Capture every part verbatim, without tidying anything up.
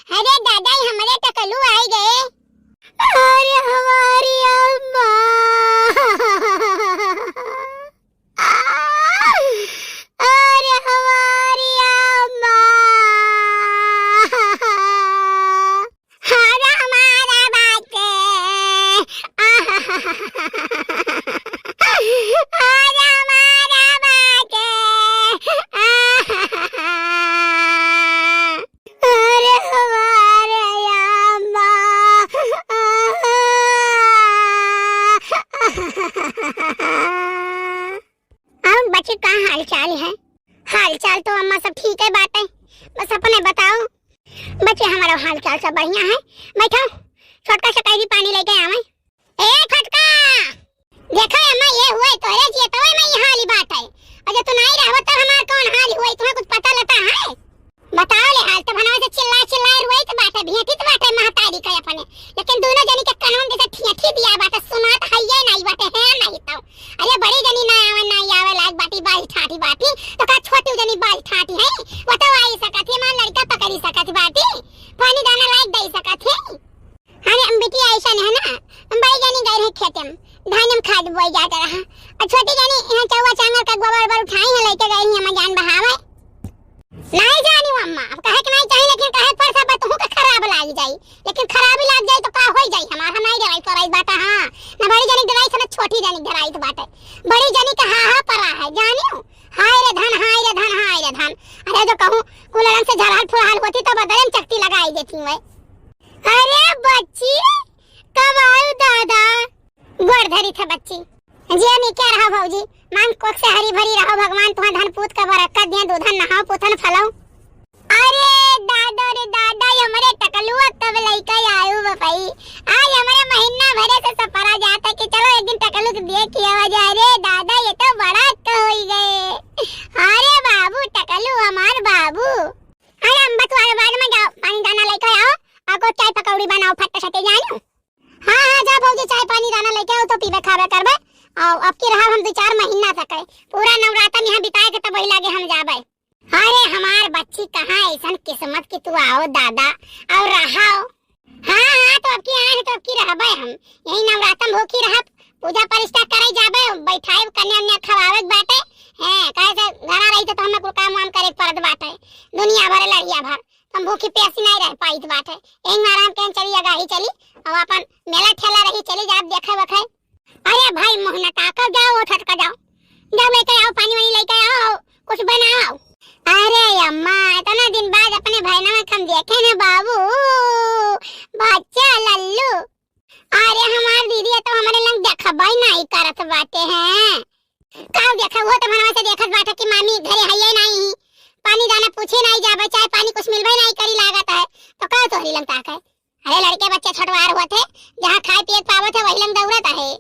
अरे दादा, ई हमरे टकलू आइ गए। अरे हमारी अम्मा। अरे हमारी अम्मा। अरे हमारा बाटे। अरे हमारा बाटे। अरे हमारे अम्मा। अउर बच्ची, का हाल चाल है? हाल चाल तो अम्मा सब ठीक है बाटे, बस अपने बताओ। बच्ची, हमारा हाल चाल सब बढ़िया है। बैठो, छोटका से कह दी पानी लेके आवे। ए छोटका, देखो अम्मा, ये हुए तोरे जिए तो मैं ये हाल ही बाटे। और जब तू नहीं रहबो तब हमार कौन हाल हुए, तुम्हें कुछ पता लता है? बताओ ले हाल, तो भनवा से चिल्ला चिल्ला रोइत बाटे, भेंटित बाटे महतारी के अपने, लेकिन दोनों जनी के कनवा में जैसे ठियाठी दिया बाटे, सुनात हइये नहीं बाटे, है नहीं तो। अरे बड़ी जनी ना आवे, नहीं आवे लायक बाटी, बाज ठाठी बाटी, तो का छोटी जनी बाज ठाठी है? वो तो आई सकत है, हमार लड़का पकड़ी सकत बाटी, पानी दाना लायक दे सकत है। अरे हम बिटिया ऐसा नहीं है ना, हम बड़ी जनी गए रहे खेते में, धान में खाद बोई जात रहा, और छोटी जनी यहाँ चौवा चांगर का गोबर ओबर उठाई है, लेके गई है, हम जान बहावे। नहीं जानी वो अम्मा, अब कहे के नहीं चाही, लेकिन कहे पर सब तुहू के खराब लाग जाई, लेकिन खराबी लाग जाई तो का होई जाई हमार, हम नहीं डराई तो रही बात, हाँ, ना बड़ी जनी डराई से ना छोटी जनी डराई तो बाटे, बड़ी जनी का हा हा परा है, जानियो, हाय रे धन, हाय रे धन, हाय रे धन। अरे जो कहूँ कुलरन से झरहल फुरहल होती तो बदले में चकती लगाई देती मैं। अरे बच्ची, कब आयु दादा? गोड़ धरी थे बच्ची। जिया निक्या रहो भौजी, मांग कोख से हरी भरी रहो, भगवान तुहा धन पूत का बरकत दिया, दूधन नहाओ पूतन फलाओ। अरे दादा रे दादा, ये हमरे टकलुआ कब लइका आयु बपई? आज हमरे महीना भरे से सपरा जाता कि चलो एक दिन टकलू के देख के आवा जाए। अरे दादा, ये तो बड़ा अक्का होई गए। अरे बाबू टकलू, हमार बाबू। अरे अम्मा, तू आवे बाद में जाओ, पानी दाना लेके आओ, और को चाय पकौड़ी बनाओ फट से, जानियो। हाँ, हाँ, जा भौजी, चाय पानी दाना लेके आओ तो पीबे खाबे करबे। और अब की रहब हम दो चार महीना तक है, पूरा नवरातन यहाँ बिताए के तब वही लागे हम जाबे। अरे हमार बच्ची, कहाँ ऐसन किस्मत कि तू आओ दादा, और रहाओ। हाँ, हाँ, तो अब की आए हैं तो अब की रहबे हम, यही नवरातन भूखी रहब, पूजा प्रतिष्ठा करे जाबे, बैठाए कन्या उन्या खवावे के बाटे। हैं, काहे से घरा रही तो हमें कुल काम वाम करे के पड़त बाटे, दुनिया भर लड़िया भर। हम भूखी प्यासी नहीं रह पाइत बाटे। यही मारा हम कहें चली अगाही चली, अब अपन मेला ठेला रही चली जाब देखे वखे। अरे भाई मोहना काका जाओ, ओ छोटका जाओ, जाओ लेके आओ पानी वानी लेके आओ, कुछ बनाओ। अरे अम्मा, इतना दिन बाद अपने भैनवा के हम देखे न बाबू, बच्चा लल्लू। अरे हमार दीदी तो हमारे लंग देखबे नहीं करत बाटे हैं। का देखा, वो तो मनवा से देखत बाटे कि मामी घरे हइये नाहीं, पानी दाना पूछे नाहीं जाबे, चाय पानी कुछ मिलबे नाहीं करी लागत है, तो का तोहरी लंग ताक है? अरे लड़के बच्चे छोटवार होत है, जहाँ खाए पिए के पावत है वही लंग दौड़त है।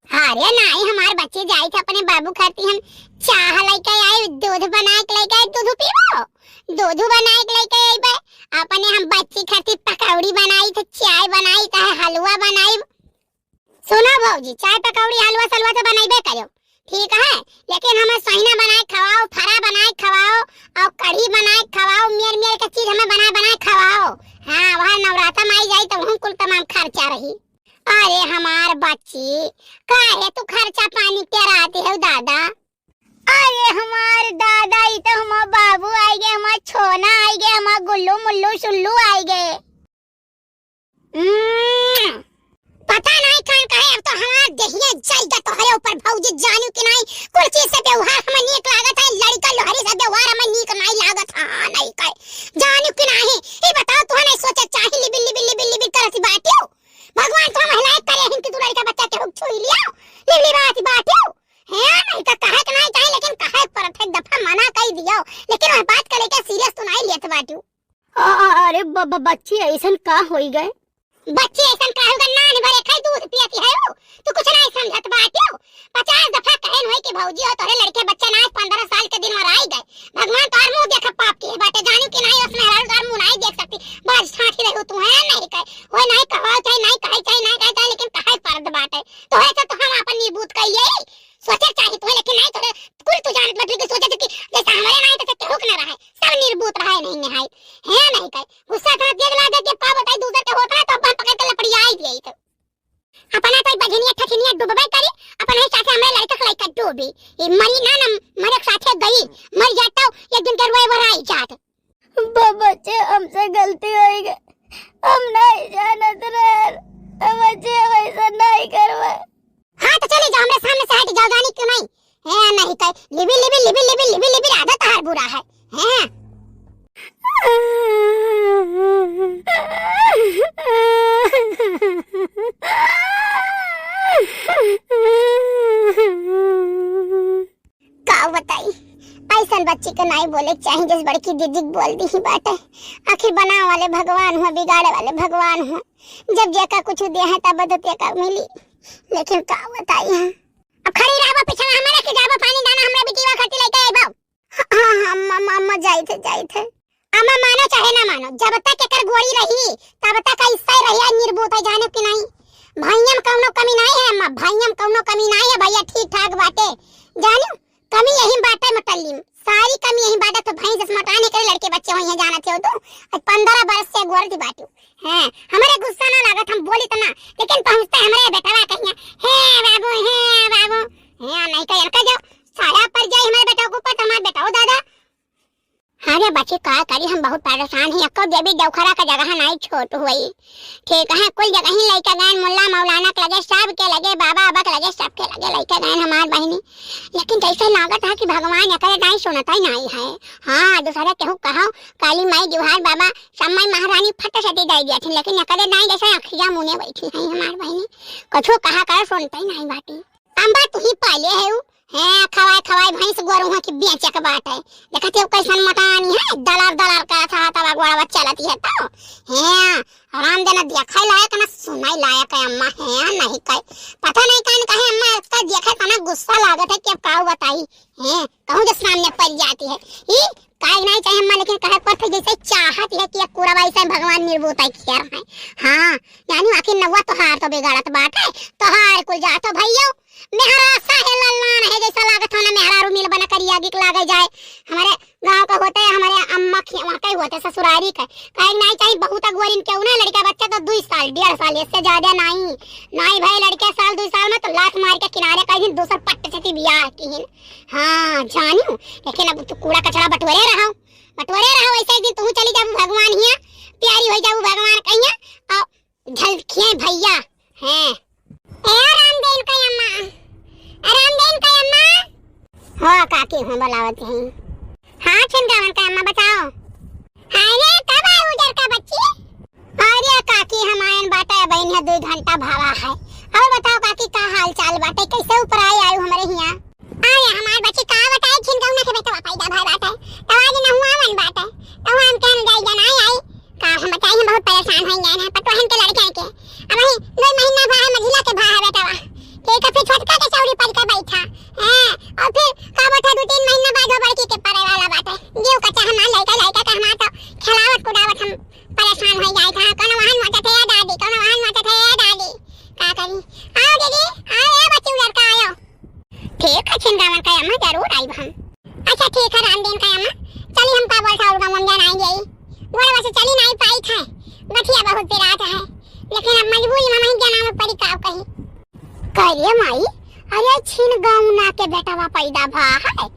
अरे नाहीं, हमार बच्ची जाई थे अपने बाबू खाती हम चाह लेके आई, दूध बनाए के लेके आई, दूध पीबो, दूध बनाए के लेके आई बे, अपने हम बच्ची खाती पकौड़ी बनाई थे, चाय बनाई थे, हलवा बनाई। सुनो भौजी, चाय पकौड़ी हलवा सलवा तो बनइबे करो, ठीक है, लेकिन हमें सहिना बनाए खवाओ, फरा बनाए खवाओ, और कढ़ी बनाए खवाओ, मेर मेर के चीज हमें बनाए बनाए खवाओ। हाँ, वह नवराता में आई जाई तो वहूँ कुल तमाम खर्चा रही। अरे हमार बच्ची, काहे तू खर्चा पानी कराती हो दादा? अरे हमार दादा, ई तो हमार बाबू आई गए, हमार छोना आई गए, हमार गुल्लू मुल्लू सुल्लू आई गए। हम्म, पता नहीं कौन कहे, अब तो हमार देहिया जल गया तोहरे ऊपर भौजी, जानू कि नहीं, कुल चीज से व्यवहार हमें नीक लागत है, लड़का लोहरी से व्यवहार हमें नीक नहीं लागत है, हाँ, नहीं कहे, जानू कि नहीं, ई बताओ, तू नहीं सोचे चाही, लिबिल, लिबिल, लिबिल, लिबिल करत बाटियो, भगवान तो हम हिलाए करे हिन कि तू लड़का बच्चा के हुक छुई लियो, लिबिल बात बाटियो, है, नहीं तो कहे के नहीं चाही, लेकिन कहे परत है, एक दफा मना कई दियो, लेकिन वह बात के लेके सीरियस तो नहीं लेत बाटियो। अ-, अ-, अरे ब-, ब-, बच्ची, ऐसन का होई गए? बच्ची, ऐसन का होई गए? नान भरे खाई दूध पियती है ऊ। तू कुछ नहीं समझत बाटियो। पचास दफा कहन होई कि भौजी हो, तोरे लड़के बच्चे ना आज पन्द्रह साल के दिन में आई गए। भगवान तोर मुंह देख पाप की है बाटे, जानू कि नहीं, उसमें हरारू तोर मुंह नहीं देख सकती। बाज ठाठी रही तू है, नहीं कहे। वो नहीं कहवा चाहे, नहीं कहे चाहे, नहीं कहे चाहे, लेकिन कहे परद बाटे। तोहरे से तो हम अपन नीबूत कहिए। पते चाही तोहे, लेकिन नाहीं तोरे कुल तू जानत बटुरी के सोचत कि जैसा हमरे नाहीं तो केहू के ना रहे, सब निर्बूत रहे नहीं निहाई। है नहीं कहे, गुस्सा इतना तेज लागे कि का बताई, दूसर के होत ना तो अब हम पकड़ के लपड़ियाई दिए तो। अपना तो बजनिया ठठनिया डूबबे करी, अपने साथे हमरे लड़का के लड़का डूबी। ये मरी ना, ना मरे के साथे गई, मर जाता एक दिन के रोए वराई जात। बाबा जी, हमसे गलती होइ गई, हम नहीं जानत रहे, बाबा जी, हम ऐसा नहीं करवा। हाँ, तो चली जाओ, हमरे सामने से हट जाओ, जानी क्यों नहीं? हैं, नहीं कहे, लिबी, लिबी, लिबी, लिबी, लिबी, लिबी, आदत हार बुरा है, हैं? का बताई, ऐसन बच्ची के नाई बोले के चाही, जस बड़की दीदी के बोल दी ही बाटे। आखिर बनावे वाले भगवान हुआ, बिगाड़े वाले भगवान हुआ। जब जेका कुछ दे है, तब तो तेका मिली। लेकिन का बताई है, अब खड़ी रहबो पीछे हमारे के जाबो पानी दाना हमरा बिटिया खातिर लेके आइबो। हाँ, हाँ, अम्मा, अम्मा, अम्मा, जाइत है, जाइत है। अम्मा मानो चाहे ना मानो, जब तक एकर गोरी रही, तब तक ऐसे रही, आ निर्बूत है, जानो कि नहीं? भैया में कौनो कमी नहीं है अम्मा, भैया में कौनो कमी नहीं है, भैया ठीक ठाक बाटे, जानो? कमी यही बाटे मटल्ली में, सारी कमी यही बाटे, तो भैंस जस मटाने करे लड़के बच्चे हुई हैं, जानत हो तू? आज पन्द्रह बरस से गोरती बाटू। हैं, हमरे गुस्सा ना लागत, हम बोली तो ना, लेकिन पहुँचते हमरे बेटवा कहिया, "हे बाबू, हे बाबू।" हैं, नहीं कहे, इनका जो साया पर जाए हमरे बेटवा के ऊपर, तो हमारे बेटवा दादा। हाँ रे बच्ची, का करी, हम बहुत परेशान ही। अक्को देवी डौखरा का जगह नहीं छोट हुई। ठीक है, कुल जगह ही लइके गए, मुल्ला मौलाना के लगे, सब के लगे, बाबा बाबा के लगे, सब के लगे लइके गए हमार बहिनी। लेकिन जैसे लागत है कि भगवान एकरे नहीं सुनता ही नहीं है। हाँ, दूसरा केहू कहो, काली माई, जुहार बाबा, सब माई महारानी फट से दे दिया थी, लेकिन एकरे नहीं जैसे अखिया मुने बैठी है हमार बहिनी। कुछो कहा कर सुनता ही नहीं बाटी। अम्मा, तू ही पाले है उ। हैं, खवाए खवाए भैंस गोरू है कि बेचे के बाटे। देखत हो कैसन मोटानी है, दलार दलार करत है, तब अगुआ चलती है तो। हैं, आराम देना देखे लायक ना सुनाई लायक है अम्मा, हैं, नहीं कहे। पता नहीं कान कहे अम्मा, इसका देखे तना गुस्सा लागत है कि अब का बताई। हैं, कहूँ जो सामने पड़ जाती है। ई काहे नहीं चाहे अम्मा, लेकिन कहे पर फिर जैसे चाहत है कि अब पूरा वैसे भगवान निर्भूत है, खेर है। हाँ, यानी आखिर नौवा तोहार तो बिगाड़त बाटे, तोहार कुल जा तो भैया, मेहरा साहे लल्लान है, जैसा लागत हो ना मेहरारू मिल बना करिया गिक लागे जाए। हमारे गाँव का होते, हमारे अम्मा के वहाँ का ही होते, ससुरारी का। काहे नहीं चाही, बहुत अगुआरिन के उन्हें लड़का बच्चा तो दुई साल, डेढ़ साल, इससे ज्यादा नहीं। नहीं भाई, लड़के साल, दुई साल में तो लात मार के किनारे का दिन दूसर पट्ट से थी बियाह की हिन। हाँ, जानू, लेकिन अब तू कूड़ा कचरा बटोरे रहो, बटोरे रहो, ऐसे एक दिन तू चली जाबू भगवान हिया, प्यारी हो जाबू भगवान कहिया, और झलकिए भैया हैं। ए रामदेन का अम्मा, रामदेन का अम्मा। हो काकी, हूँ बोलावत हैं। हाँ छिनगावन का अम्मा, बताओ। अरे कब आए उजर का बच्ची? अरे काकी, हम आयन बाटे बहन है, दो घंटा भावा है। और बताओ काकी, का हाल चाल बाटे, कैसे ऊपर आए आयु हमारे हिया? अरे हमार बच्ची का बताए, छिनगौना के बेटवा पैदा भय बाटे, तो आज नहुआवन बाटे, तो हम के हम जाई जनाई आई। का हम बताई, हम बहुत परेशान हो गए हैं पटोहन के लड़के के। अब वही दो महीना भा है, मझिला के भा है बेटवा, ठीक है, फिर छोटका के चौड़ी पल के बैठा है, और फिर का बता, दो तीन महीना बाद वो बड़की के पड़े वाला बाटे। जीव कच्चा हमार लड़का, लड़का का हमार तो खिलावत कुदावत हम परेशान हो जाए था। कोनो वहन मोटे थे या दादी, कोनो वहन मोटे थे या दादी, का करी? आओ दीदी, आओ, ए बच्ची उधर का आयो। ठीक है छिनगावन का अम्मा, जरूर आइब हम। अच्छा ठीक है रामदीन का अम्मा, चली हम का बोलता और गाँव में जाना आई गई। गोड़वा से चली नहीं पाई थे, गठिया बहुत पिरात है, लेकिन अब मजबूरी में वहीं जाना में पड़ी, का कही। कह रे माई, अरे छिनगौना के बेटवा पैदा भा है।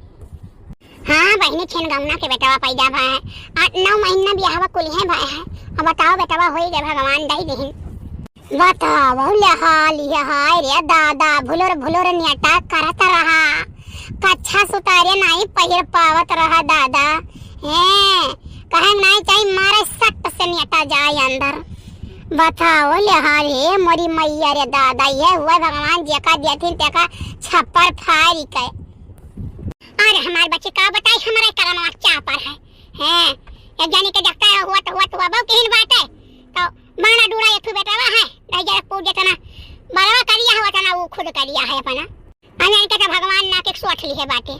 हाँ बहिनी, छिनगौना के बेटवा पैदा भा है। आठ नौ महीना बियाहवा कुलिहे भा है। अब बताओ बेटवा होई गए, भगवान दई दिहिन। बताओ ले हाल ये, हाय रे दादा, भुलुर भुलुर नेटा करत रहा, कच्छा सुतारे नाई पहिर पावत रहा दादा। हैं, कहे नाई चाही मारे सट से नेटा जाए अंदर। बताओ ले हाल, हे मोरी मैया रे दादा, ये हुआ भगवान जेका देथिन तेका छप्पर फारी के। अरे हमार बच्ची का बताई, हमारे करमवा चापर है। हैं, एक जानी के देखता है, हुआ तो हुआ तो हुआ, बहु किहिन बाटे, तो बाना डूड़ा एक ठो बेटवा है, नहीं जरा पूछ देता ना, बड़वा करिया हुआ था ना, वो खुद करिया है अपना। अने इनके तो भगवान ना के सोच ली है बाटे।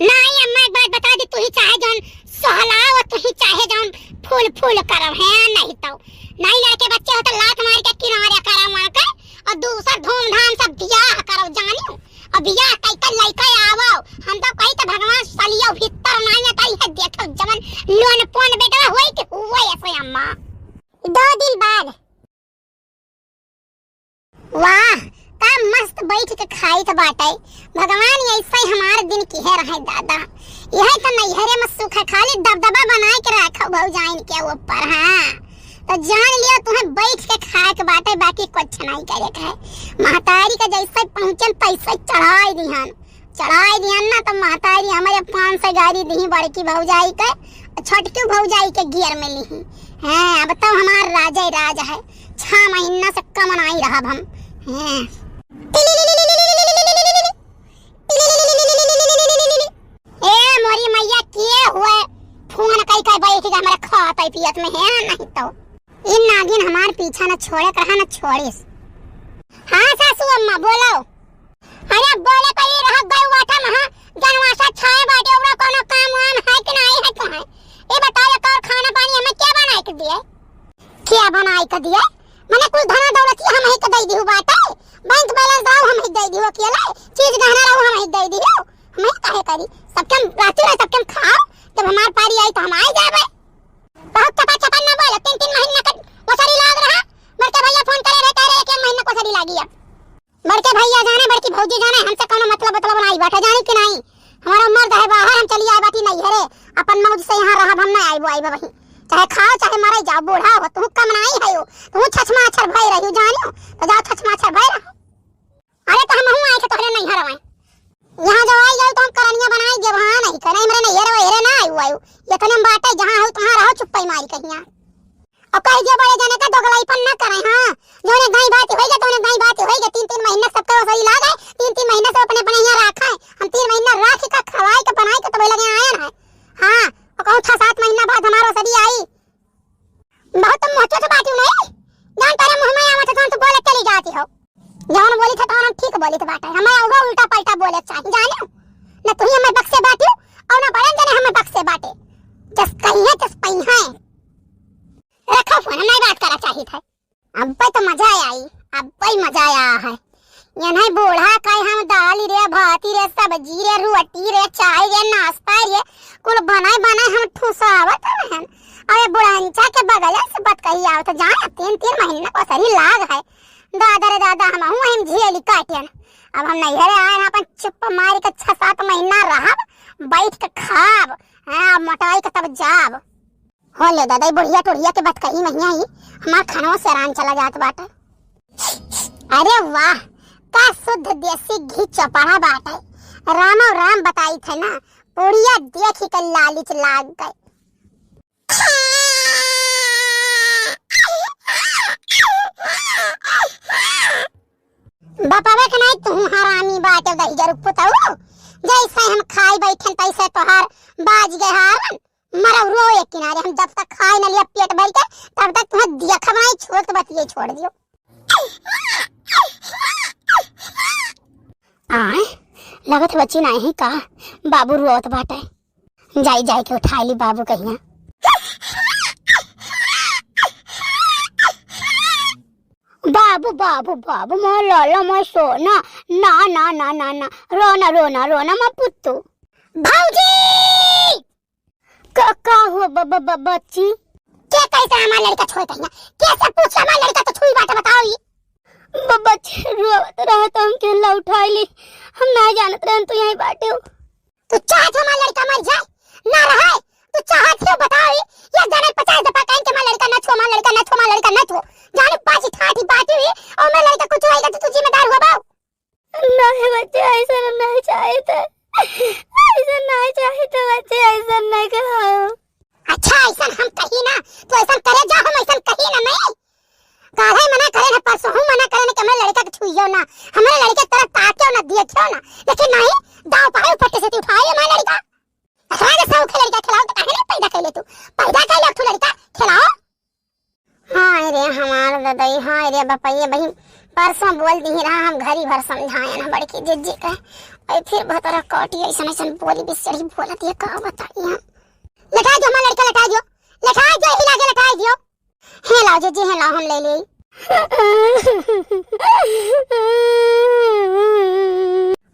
नहीं अम्मा, एक बात बता दी, तू ही चाहे जौन सहलाओ, तू ही चाहे जौन फूल फूल करव है, नहीं तो नहीं लड़के बच्चे हो तो लात मार के किनारे करव वहाँ के, और दूसर धूमधाम से बियाह करव जानियो, और बियाह कई के दो दिन बाद। वाह, का मस्त बैठ के खाइत बाटे। भगवान ऐसे हमार दिन किहे रहे दादा। यह तो नैहरे में सुख है, खाली दबदबा बनाए के रखो भौजाइन के ऊपर, हाँ। तो जान लियो, तुम्हें बैठ के खाए के बाटे, बाकी कुछ नहीं करे के है। महतारी के जैसे पहुँचन तैसे चढ़ाई दिहन, चढ़ाई दिहन ना, तो महतारी हमारे पाँच सौ गारी दिही बड़की भौजाई के, छोटकी भौजाई के गियर में लिही। हैं, अब तो हमार राजे राज है, छह महीना से कम नहीं रहब हम। हैं। ए मोरी मैया, के हुए फोन कई कई बैठ के हमारे खात है पियत में है, नहीं तो इन नागिन हमार पीछा न छोड़े, कहा न छोड़िस। हाँ सासू अम्मा, बोलो। अरे बोले कई रह गई बाटे महा, जनवासा छाए बाटे, ओकरा कोनो काम वाम है कि नहीं है तुम्हें? ये बताओ, एक और खाना पानी हमें क्या बनाए के दिए? क्या बनाए के दिए? मने कुल धना दौलत ही हम ही के दे दिहु बाटे, बैंक बैलेंस रहो हम ही दे दिहु, अकेले चीज गहना रहो हम ही दे दिहु, हम ही काहे करी? सबके हम राती रहे, सबके हम खाओ, जब हमार पारी आई तो हम आई जाबे। बहुत चपा चपा न बोलो, तीन तीन महीना के ओसरी लाग रहा। बड़के भैया फोन करे रहे, कह रहे एक एक महीना के ओसरी लागी अब। बड़के भैया जाने, बड़की भौजी जाने, हमसे कोनो मतलब, मतलब नहीं बाटे, जानी कि नहीं? हमारा मर्द है बाहर, हम चली आए बाटी नैहरे, अपन मौज से यहाँ रहब, हम ना आइबो, आइबो वहीं। चाहे खाओ, चाहे मरे जाओ, बूढ़ा हो, तू कम नहीं है हो, तू छछमाछर भय रही हो, जानियो, तो जाओ छछमाछर भय रहो। अरे तो हमहू आए थे तोहरे नैहर आए। यहाँ जब आई जाऊ तो हम करनिया बनाई देब, हाँ नहीं करे, हमरे नैहर वैहरे ना आयु आयु। ये तने बाटे जहाँ हो तहाँ रहो चुप्पई मारी कहिया। और कह दियो बड़े जने का दोगलाईपन ना करे, हाँ। जोने गाई बात होई गए, तोने गाई बात होई गए, तीन तीन महीना सबके वसरी लाग है, तीन तीन महीना से अपने अपने यहाँ रखा है। हम तीन महीना राख का खवाई के बनाई के तब लगे आए ना। हाँ, और कहूँ छह सात महीना बाद हमारो सरी आई। बहुत तुम मोचो तो बाटियो नहीं। जान तेरे मुंह में आवत है, तो बोले चली जाती हो। जौन बोली था, तौन हम ठीक बोली था बाटे। हमें उहो उल्टा पलटा बोले चाही, जानियो। न तू ही हमें बक्से बाटियो, और न बड़े जने हमें बक्से बाटे। जस कही है, जस पही है। रखो फोन, हम नहीं बात करा चाही था। अब तो मजा आई, अब ही मजा आया है। ये नहीं बूढ़ा कहे हम दाल रे, भात रे, सब्जी रे, रोटी रे, चाय रे, नाश्ता रे, कुल बनाए बनाए हम ठुसावत रहन। अरे बुढ़ंचा के बगल से बात कही आवत जाए, तीन तीन महीना को सरी लाग है। दादा रे दादा, हम हूँ हम झेली काटियन। अब हम नैहरे आए हैं, अपन चुप मार के छह सात महीना रहब, बैठ के खाब, हाँ, मोटाई के तब जाब। हो ले दादा, ई बुढ़िया टुढ़िया के बतकही महिया ही हमार खानवा से आराम चला जात बाटे। अरे वाह, का शुद्ध देसी घी चपड़ा बाटे। रामो राम बताई थे ना, पुड़िया देखी के लालिच लाग गए। बपवे के नहीं तू हरामी बाटे दहिजर पुतऊ, जैसे हम खाई बैठन तैसे तोहार बाज गए हारन। मरौरो एक किनारे, हम जब तक खाए न लिया पेट भर के, तब तक तुम्हें देखब नहीं, छोड़ तो बतिये छोड़ दियो। आय, लगत बच्ची नहीं का, बाबू रोत बाटे। जाई, जाई के उठाई ली बाबू कहिया। बाबू, बाबू, बाबू, मोर लाला, मोर सोना, ना, ना, ना, ना, ना, रोना, रोना, रोना, मोर पुत्तू। भौजी! का, का हो ब-, ब-, ब-, बच्ची? के कैसे हमार लड़का छुए कहिया? के से पूछे हमार लड़का तो छुई बाटे बताओ ई? ब-, बच्ची रोवत रहा तो हम केला उठाई ली। हम ना जानत रहन तू यहीं बाटे हो। तू चाहत हो हमार लड़का मर जाए? ना रहे? तू चाहत हो बताओ ई? ये जने पचास दफा कहें कि हमार लड़का ना छुआ, हमार लड़का ना छुआ, हमार लड़का ना छुआ। जाने पाछी ठाठी बाटी हुई और हमार लड़का कुछ होएगा तो तू जिम्मेदार हुआ बाऊ। नहीं बच्चे, ऐसा नहीं चाहिए था, ऐसा नहीं चाहिए था बच्चे, ऐसा नहीं कहा। अच्छा, ऐसा हम कही ना, तो ऐसा करे जा, हम ऐसा कही ना, नहीं। काहे मना करे ना, परसों हम मना करे ना कि हमारे लड़का के छुइयो ना, हमारे लड़के की तरफ ताकियो ना, देखियो ना, लेकिन नहीं, दाव पाए ऊपर से उठाए हमारे लड़का। अतरा के शौक है लड़का खिलाओ, तो काहे नहीं पैदा कैले तू? पैदा कैले तू लड़का खिलाओ। हाय रे हमार ददई, हाय रे बपैया बहिन, परसों बोल दी रहा, हम घरी भर समझाए ना बड़की जिज्जी के, और फिर भतरा काटी ऐसन ऐसन बोली बिसरी बोलत ये का बताई हम। लटा जो हमार लड़का, लटा जो, लटा जो, ही लागे लटा जो। हे लाओ जिज्जी, हे लाओ, हम ले ले।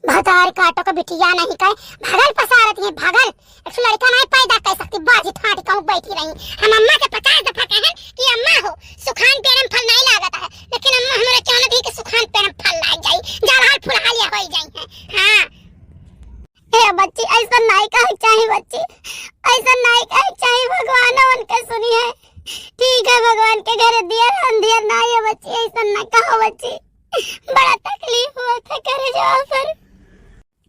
भतार काटो का बिटिया नहीं कहे, भगल पसारत ये भगल। एक ठो लड़का नहीं पैदा कर सकती, बाजी ठाट कहूँ बैठी रही। हम अम्मा के पचास दफा कहन कि अम्मा हो, उनके घर दियर अंधियर ना ये बच्ची, ऐसा ना कहो बच्ची, बड़ा तकलीफ हुआ था करे जाओ पर।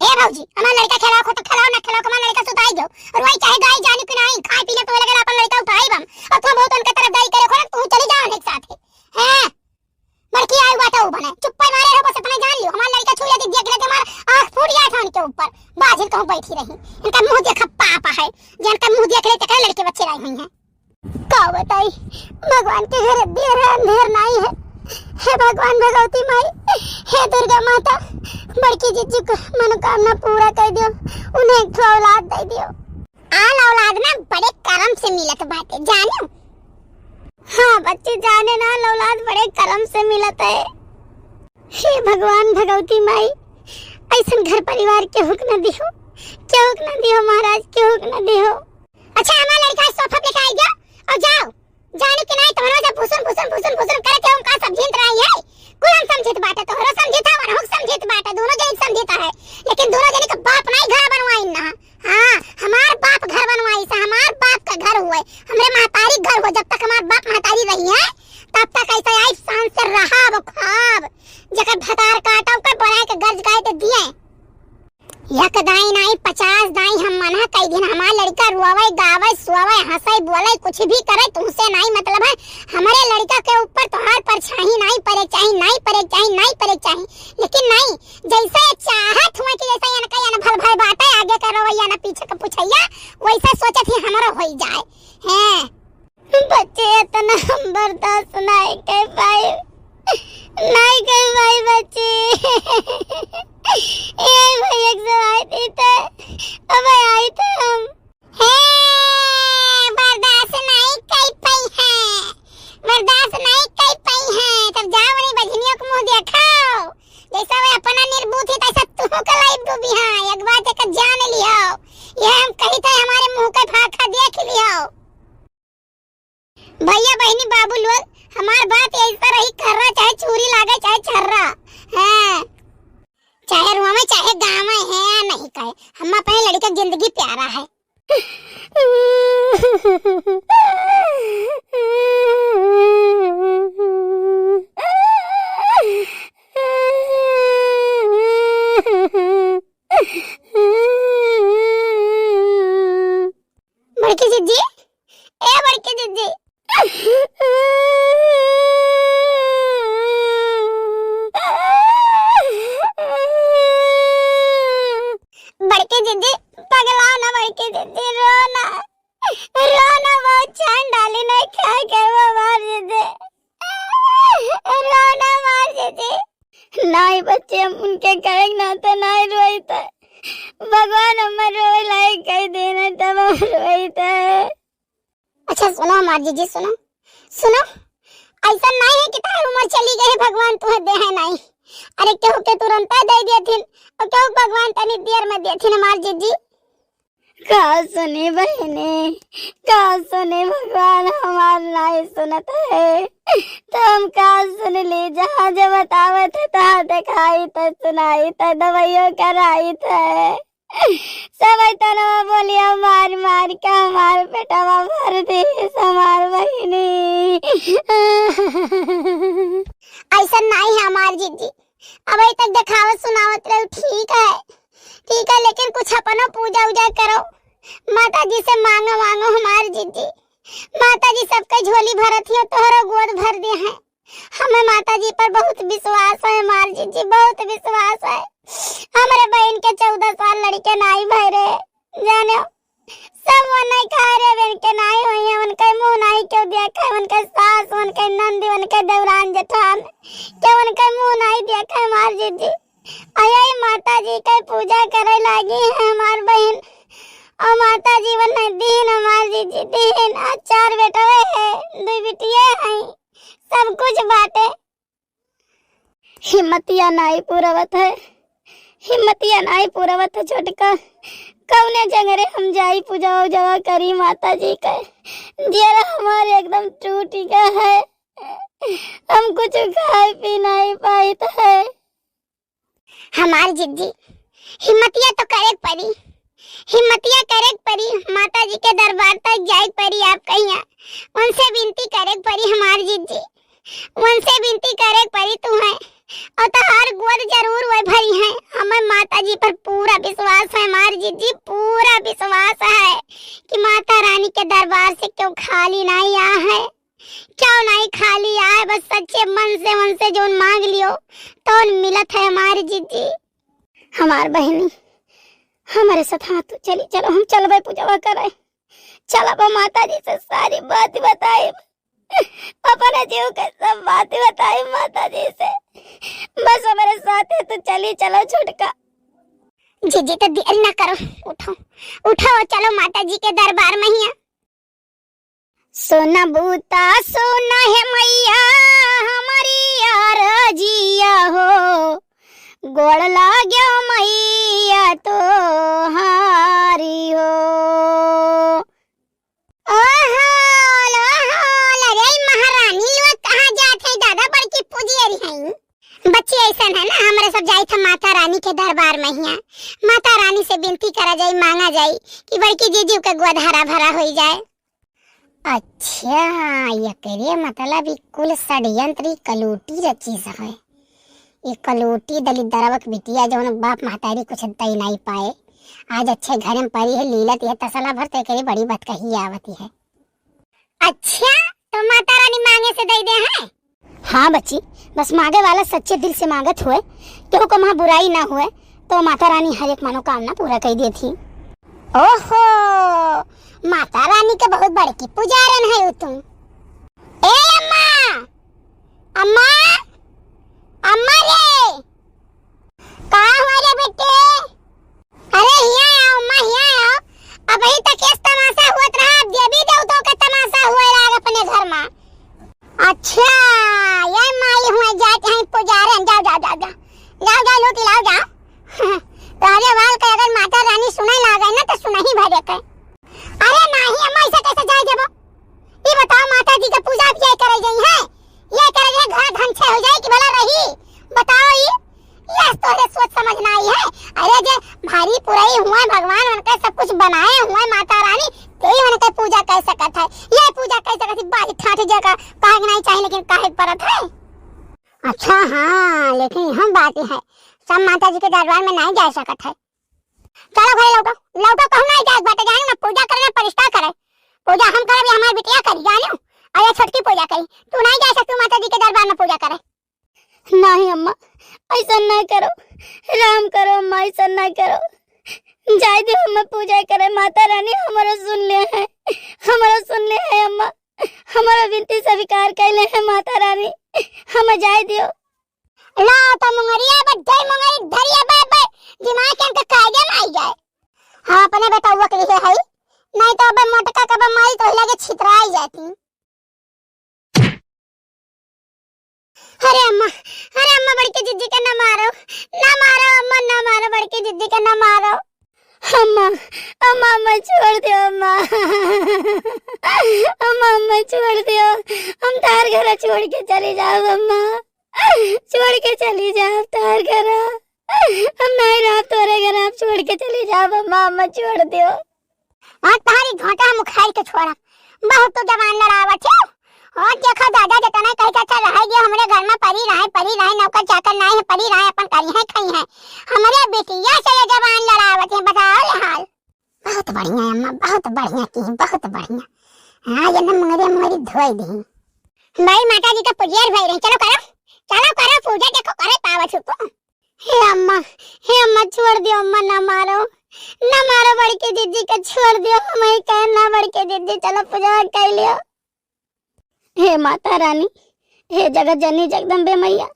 ए भौजी, हमार लड़का खेलाओ, खुद खेलाओ, ना खेलाओ, हमार लड़का सुताई दो। और वही चाहे गाय जानी कि नहीं, खाए पीने पे लगे अपन लड़का उठाई बम। और तुम बहुत उनके तरफदारी करे, खोल तू चली जाओ एक साथ। हैं? बड़की आयु बाटे उ बने। चुप्पे मारे रहो, बस इतना जान लियो। हमार लड़का छू लेती, देख लेती, हमार आँख फूट जाए था उनके ऊपर। बाजिन कहूँ बैठी रही। इनका मुँह देखा पाप है। जे इनका मुँह देख लेते, करे लड़के बच्चे लाई हुई हैं। का बताई, भगवान के घर देर है, अंधेर नहीं है। हे भगवान भगवती माई, हे दुर्गा माता, बड़की जिज्जी को मनोकामना पूरा कर दियो, उन्हें एक ठो औलाद दे दियो। आल औलाद ना बड़े करम से मिलत बाटे, जानो? हाँ बच्ची, जाने ना, आल औलाद बड़े करम से मिलत है। हे भगवान भगवती माई, ऐसन घर परिवार केहू के न दिहो, केहू के न दिहो महाराज, केहू के न दिहो। अच्छा, हमार लड़का सोफा पे लेके आई गया और जाओ, जाने के नाई तोहरो जब भुसुन, भुसुन, भुसुन, भुसुन करत हो, उनका समझित रही है। कुल हम समझित बाटे, तोहरो समझित है, वनहुक समझित बाटे, दोनों जने समझित है। लेकिन दोनों जने के बाप नाई घर बनवाइन ना। हाँ, हमार बाप घर बनवाई से, हमार बाप का घर हुए, हमरे महतारी घर हुए। जब तक हमार बाप महतारी रही है, तब तक ऐसा आई शान से रहा वो खाब। जकर भतार काटा, ओकर बनाए के गर्ज गाए तो दिए। एक दाई नाई, पचास दाई हम मना कई दिन। हमार लड़का रोवे, गावे, सोवे, हंसे, बोले, कुछ भी करे, तुमसे नाई मतलब है। हमारे लड़का के ऊपर तोहार परछाई नाई पड़े चाही, नाई पड़े चाही, नाई पड़े चाही। लेकिन नाई, जैसे चाहत हुए कि जैसे इनका अनभल भय बाटे, आगे का रवैया ना पीछे का पुछैया, वैसे सोचत ही हमरो होई जाए। हैं। बच्चे, इतना हम बर्दाश्त नाई कर पाए, नाई कर पाए बच्चे। ए भाई, एक सौ आई थी तो, अब आई थे हम। हे, बर्दाश्त नाई कर पाई है, बर्दाश्त नाई कर पाई है। तब जाओ, उन्हीं बजनियों के मुंह देखाओ, जैसा वे अपना निर्बूत है, तैसा तू का लाइफ डूबी है। एक बात एक जान लियो, ये हम कही थे, हमारे मुंह का फाखा देख लियो। भैया, बहिनी, बाबू लोग, हमार बात ऐसा रही, खर्रा चाहे छुरी लागे, चाहे छर्रा। हैं? चाहे रुआ में, चाहे गाँव में है या नहीं कहे, हम अपने लड़का के जिंदगी प्यारा है। बड़की जिज्जी, ए बड़की जिज्जी। बड़की जिज्जी, पगला ना बड़की जिज्जी, रो ना, रो ना, बहुत चांद डाली नहीं, क्या करबो हमार जिज्जी, रो ना हमार जिज्जी। नाई बच्चे, हम उनके कहे ना तो नाई रोई तो भगवान हमें रोए लायक कह देना, तब हम रोई तो। अच्छा सुनो हमार जिज्जी, सुनो, सुनो, ऐसा नाई है कि तार उम्र चली गई है, भगवान तुहे दे है नाई। अरे केहू के तुरंत दे देथिन और केहू भगवान तनी देर में देथिन हमार जिज्जी। का सुनी बहिनी, का सुनी, भगवान हमार नाई सुनत है, तो हम का सुन ली, जहाँ जो बतावत है, तहाँ देखाई त, सुनाई त, दवाइयों कराई त। सब तनवा बोलिया मार मार के हमार पेटवा भर दी हमार बहिनी। ऐसा नाई है हमार जिज्जी, अबे तक देखावत सुनावत रहो, ठीक है, ठीक है, लेकिन कुछ अपनो पूजा उजा करो, माता जी से मांगो, मांगो हमार जिज्जी, माता जी सबके झोली भरत हियो, तोहरो गोद भर दे हैं। हमें माता जी पर बहुत विश्वास है हमार जिज्जी, बहुत विश्वास है। हमरे बहन के चौदह साल लड़के नाई भय रहे, जाने सब वो नहीं खा रहे, बहन के नाई हुई है, उनके मुंह नहीं क्यों देखा है, उनके सास, उनके नंदी, उनके देवरान जेठान के उनके मुंह नहीं देखा है हमार जिज्जी। अये माता जी के पूजा करे लागी है हमार बहन। और माता जी वन दीन हमार जिज्जी दीन। आज चार बेटवे है, दो बिटिये हैं, सब कुछ बाटे। हिम्मतिया नाई पुरवत है, हिम्मतिया नाई पुरवत है छोटका। कौने जंगरे हम जाई पूजा उजावा करी माता जी के। जियरा हमार एकदम टूट गया है, हम कुछ खाए पी नहीं पाइत है। हमार जिज्जी, हिम्मतिया तो करे पड़ी, हिम्मतिया करे के परी, माता जी के दरबार तक जाए के परी, आप कहिया उनसे विनती करे के परी हमार जिज्जी, उनसे विनती करे के परी तुहैं। और तोहार गोद जरूर वह भरी है। हमें माता जी पर पूरा विश्वास है हमार जिज्जी, पूरा विश्वास है कि माता रानी के दरबार से क्यों खाली नहीं आ है, क्यों नहीं खाली आ है। बस सच्चे मन से उनसे जोन मांग लियो तो मिलत है हमार जिज्जी। हमार बहनी, हमारे साथ तू चली चलो, हम चलबे पूजवा करे। चलब माता जी से सारी बात बताए, अपने जीव के सब बात बताए माता जी से। बस हमारे साथ है तो चली चलो छोटका। जिज्जी तो देर ना करो, उठो, उठो, चलो माता जी के दरबार में हिया। सुन बूता सुन हे मैया हमारी अरजिया हो, गोड़ लाग्यो मैया तोहारी हो। ओहो, ओहो, अरे महारानी लोग कहाँ जात है? दादा बड़की पुजियरी हैं। बच्ची ऐसन है ना, हमरे सब जाई था माता रानी के दरबार में हिया। माता रानी से विनती करा जाई, मांगा जाई कि बड़की जीजू के गोद हरा भरा होई जाए। अच्छा, एकरे मतलब ई कुल षड्यंत्र ई कलूटी रचिस है। ई कलूटी दलिद्दरवा के बिटिया जौन बाप महतारी कुछ दई नाई पाए, आज अच्छे घरे में परी है, लीलत यह तसला भर तो एकरे बड़ी बतकही आवती है। अच्छा, तो माता रानी मांगे से दई दे हैं? हाँ बच्ची, बस मांगे वाला सच्चे दिल से मांगत हुए, केहू को वहाँ बुराई ना हुए, तो माता रानी हर एक मनोकामना पूरा कर देती। ओहो, माता रानी के बहुत बड़की पुजारन है तुम। ए अम्मा, अम्मा, अम्मा रे, का हुआ रे बेटे? अरे हिया आओ, अम्मा हिया आओ। अबही तक यस तमाशा होत रहा, अब देवी देवतों के तमाशा हुए लाग अपने घर में। अच्छा, ये माई हुए जात हैं पुजारन, जाओ, जाओ, जाओ, जाओ, जाओ, जाओ, लूटी लाओ, जाओ। तोहरे वाल के अगर माता रानी सुने लागे ना, तो सुनही भरे के। अरे नाही अम्मा, ऐसे कैसे जाए देबो? ई बताओ, माता जी के पूजा अब ये करे गई है, ये करे गई है, घर धन छे हो जाए कि भला रही? बताओ ई, ये तोहरे सोच समझ ना आई है। अरे जे भारी पुरई हुए भगवान, उनके सब कुछ बनाए हुए माता रानी, ते ही उनके पूजा कर सकत है, ये पूजा कर सकत है, बाज ठाठ जगह काहे के नहीं चाहिए, लेकिन काहे के परत है? अच्छा हाँ, लेकिन हम बात है, सब माता जी के दरबार में नहीं जा सकत है। चलो घरे लौटो, लौटो, कहूँ नहीं जात बाटे, जाने ना पूजा करे ना परिष्कार करे। पूजा हम करब या हमार बिटिया करी, जाने? और ये छोटकी पूजा करी, तू नहीं जा सकतू माता जी के दरबार में पूजा करे। नहीं अम्मा, ऐसा नहीं करो, राम करो अम्मा, ऐसा नहीं करो। जाए दो हमें पूजा करे, माता रानी हमारा सुन ले है, हमारा सुन ले है अम्मा, हमारा विनती स्वीकार कर ले है माता रानी, हमें जाए दियो। ला त मुंगरिया बा, जय मुंगरी धरिया बा, बा, दिमाग के हमके कायदे में आई जाए। हम अपने बेटउआ के लिए हई, नहीं तो अब मोटका के बा मारी तो लगे छितराई जाती। अरे अम्मा, अरे अम्मा, बड़की जिज्जी के ना मारो, ना मारो अम्मा, ना मारो, बड़की जिज्जी के ना मारो। अम्मा, अम्मा, अम्मा, छोड़ दियो अम्मा। अम्मा, अम्मा, छोड़ दियो, हम तार घर छोड़ के चली जाओ अम्मा। छोड़ के चली जाब तार घरा। हम नहीं रहब तोरे घरा, हम छोड़ के चली जाब अम्मा, अम्मा छोड़ दियो। आज तहारी घोंटा हम उखाड़ के छोड़ब। बहुत तो जबान लड़ावत हो। और देखो दादा, जितना कही चाचा रह गया हमरे घर में, परी रहे, परी रहे, नौकर चाकर नहीं है, परी रहे, अपन करी है, खाई है। हमरे बिटिया से ये जबान लड़ावत है, बताओ ले हाल। बहुत बढ़िया अम्मा, बहुत बढ़िया की, बहुत बढ़िया। हाँ, ये ना मुंगरे मुंगरी धोई दी। भाई माता जी का पुजियर भाई रही, चलो करो, चलो करो पूजा, देखो करे पावत हो को। हे अम्मा, हे अम्मा, छोड़ दियो अम्मा, ना मारो, ना मारो बड़की जिज्जी के, छोड़ दियो, हम ही कहे ना बड़की जिज्जी, चलो पूजा कर लियो। हे माता रानी, हे जगत जननी जगदम्बे मैया,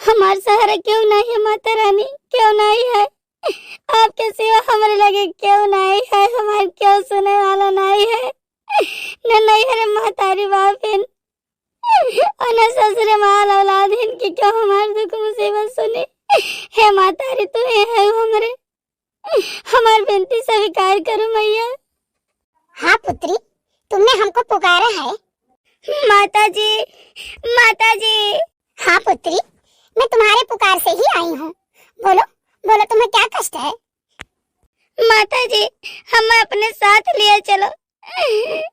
हमार सहारा क्यों नहीं है माता रानी, क्यों नहीं है? आपके सिवा हमरे लगे क्यों नहीं है, हमार क्यों सुने वाला नहीं है, न नैहर महतारी बापिन, और न ससुरे माल औलाद इनके क्यों हमार दुख मुसीबत सुनी। हे मातारी, तू ही है हमरे, हमार विनती स्वीकार करो मैया। हाँ पुत्री, तुमने हमको पुकारा है। माता जी, माता जी। हाँ पुत्री, मैं तुम्हारे पुकार से ही आई हूँ। बोलो, बोलो, तुम्हें क्या कष्ट है? माता जी, हम अपने साथ लिए चलो।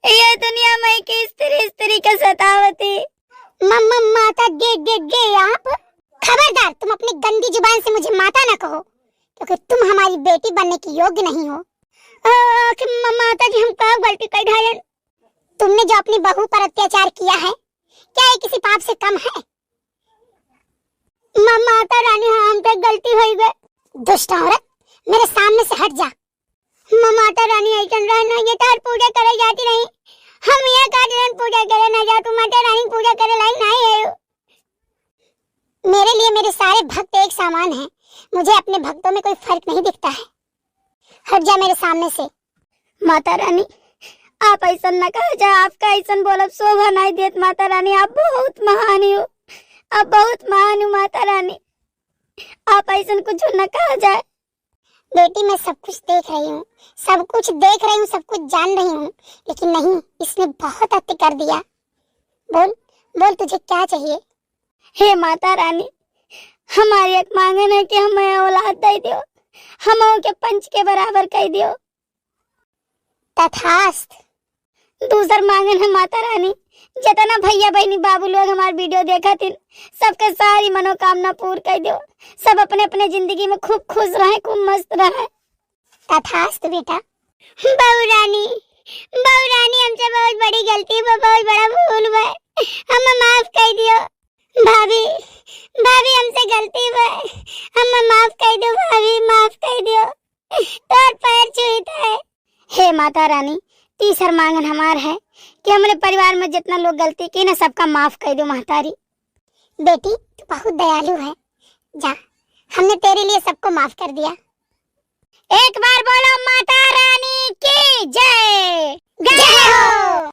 ये दुनिया में के स्त्री स्त्री का सतावती। म-, म-, माता गे, गे, गे आप। खबरदार, तुम अपनी गंदी जुबान से मुझे माता ना कहो, क्योंकि तुम हमारी बेटी बनने की योग्य नहीं हो। ओ, कि म-, माता जी, हम का गलती कइ डालन? तुमने जो अपनी बहू पर अत्याचार किया है, क्या ये किसी पाप से कम है? म-, माता रानी, हाँ, हमसे गलती होइ गए। दुष्ट औरत, मेरे सामने से हट जा। म-, माता रानी, ऐसन रह ना, ये तार पूजा करे जाती रही। हम यहाँ का दिन पूजा करे ना जा, तू माता रानी पूजा करे लायक नहीं है। मेरे लिए मेरे सारे भक्त एक समान हैं। मुझे अपने भक्तों में कोई फर्क नहीं दिखता है। हट जा मेरे सामने से। माता रानी, आप ऐसन न कहा जाए, आपका ऐसन बोलब शोभा नहीं देत माता रानी। आप बहुत महान हो, आप बहुत महान हो माता रानी, आप ऐसन कुछ न कहा जाए। बेटी, मैं सब कुछ देख रही हूँ, सब कुछ देख रही हूँ, सब कुछ जान रही हूँ, लेकिन नहीं, इसने बहुत अति कर दिया। बोल, बोल, तुझे क्या चाहिए? हे माता रानी, हमारी एक मांगन है कि हमें औलाद दे दियो, हम के पंच के बराबर कर दियो। तथास्त। दूसर मांगन है माता रानी, जितना भैया बहनी बाबू लोग हमार video देखत हिन, सबके सारी मनोकामना पूर्ण कर दियो। सब अपने अपने जिंदगी में खूब खुश रहें, खूब मस्त रहें। तथास्तु बेटा। बहू रानी, बहू रानी, हमसे बहुत बड़ी गलती बा, बहुत बड़ा भूल बा, हमें माफ कर दियो। भाभी, भाभी, हमसे गलती बा, हमें माफ कर दियो भाभी, माफ कर दियो। तोर पैर छुइत है। हे माता रानी, तीसर मांगन हमार है कि हमरे परिवार में जितना लोग गलती की ना, सबका माफ कर दो महतारी। बेटी, तू बहुत दयालु है, जा, हमने तेरे लिए सबको माफ कर दिया। एक बार बोलो माता रानी की जय। जय हो।